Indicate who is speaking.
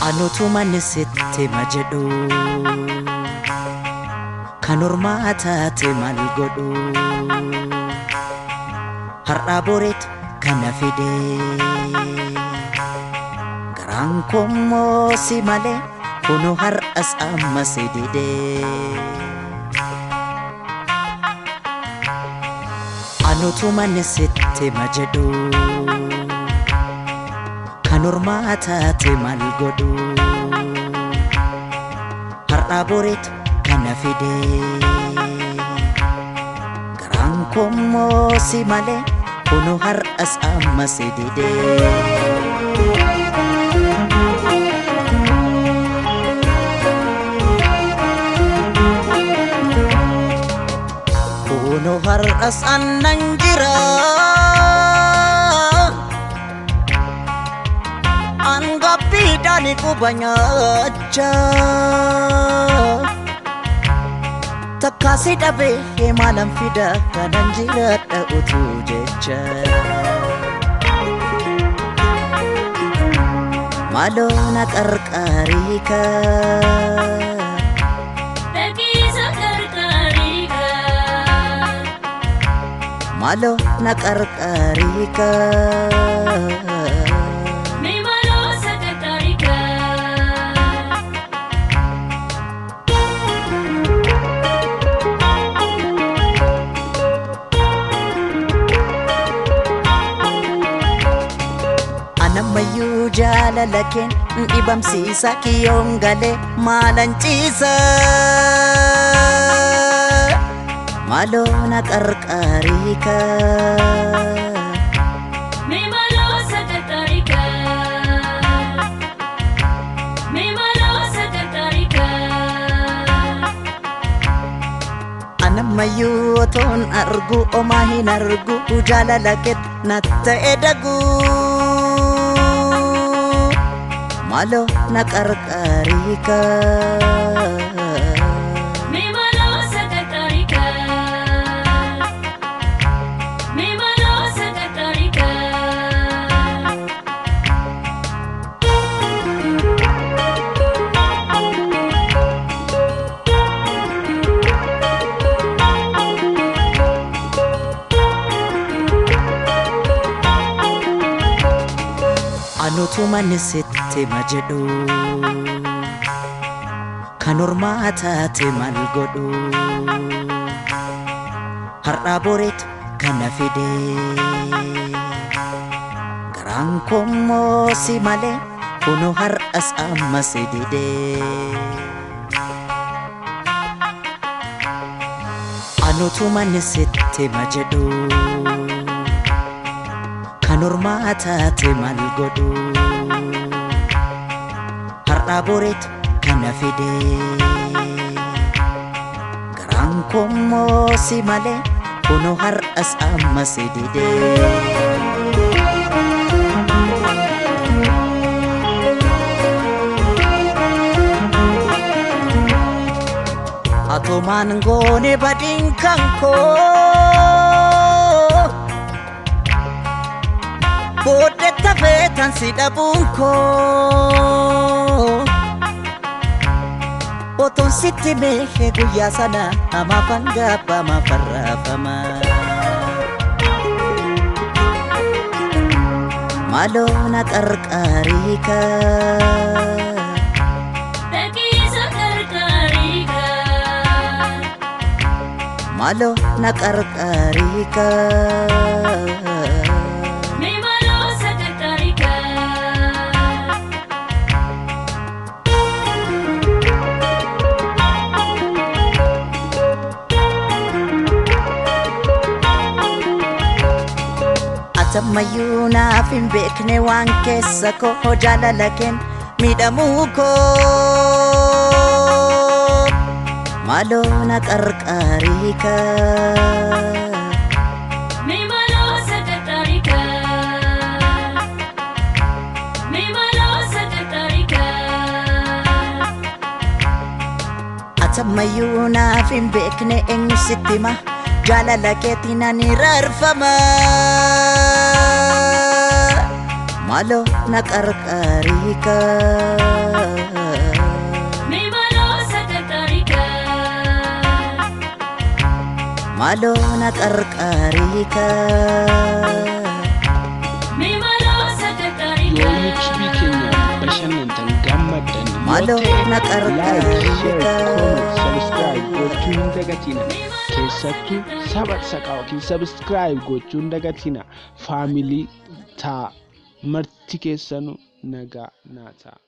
Speaker 1: Anutu manni sitti ma jedhu kan ormaa taate maal godhu har'aa boreetu kana fide garaan koommoo si malee kunoo har'as amma si dide. Anutu manni sitti ma jedhu kan ormaa taate maal godhu har'aa boreetu kana fide garaan koommoo si malee kunoo har'as amma si dide. Kunoo har'as annan jira. Angappiidhaan quba nyaachaa takkaasi dhabee maalan fida kanan jiraadha utuu jecha. Maaloo na qarqaarii kaa.
Speaker 2: Dhaqiisa qarqaarii kaa.
Speaker 1: Maaloo na qarqaarii kaa.
Speaker 2: Mee maaloo sakataarii kaa.
Speaker 1: Anammayyuu jaalala keen dhibamsiisa kiyyoon galee maalan ciisa. Maaloo na qarqaarii kaa.
Speaker 2: Mee maaloo sakataarii kaa. Mee maaloo sakataarii kaa.
Speaker 1: Anammayyuu otoon argu omaa hin argu jaalala keet na ta'e dagu. Maaloo na qarqaarii kaa.
Speaker 2: Mee maaloo sakataarii kaa. Mee maaloo sakataarii kaa.
Speaker 1: Anutu manni sitti ma jedhu kan ormaa taate maal godhu har'aa boreetu kana fide garaan koommoo si malee kunoo har'as amma si dide. Anutu manni sitti ma jedhu kan ormaa taate maal godhu har'aa boreetu kana fide garaan koommoo si malee kunoo har'as amma si dide. Atumaan goone badiin kan koo. Booddee tafee tan si dhabuun koo. Otoon sitti meeshee guyyaa sana amaafan gaabba amaafan raafama. Maaloo na qarqaarii kaa.
Speaker 2: Dhaqiisa qarqaarii kaa.
Speaker 1: Maaloo na qarqaarii kaa.
Speaker 2: Mee maaloo sakataarii kaa.
Speaker 1: Atammayyuu naaf hin beekne waan keessa koo jaalala keen miidhamuu koo. Maaloo na qarqaarii kaa.
Speaker 2: Mee maaloo sakataarii kaa. Mee maaloo sakataarii kaa.
Speaker 1: Sammayyuu naaf hin beekne eenyu sitti hima, jaalala keetiin ani raarfama. Maaloo na qarqaariika. Maaloo na qarqaariika.
Speaker 3: Yoo YouTube keenya bashannantan gammaddan yoo
Speaker 1: Maaloo
Speaker 3: ta'e,
Speaker 1: na
Speaker 3: like, share,
Speaker 1: qarqaariika.
Speaker 3: comment, subscribe gochuu hin dagatina. Keessattuu saba saqaa yookiin subscribe gochuu hin dagatina. Faamilii taa marti keessanuu nagaa naa ta'a.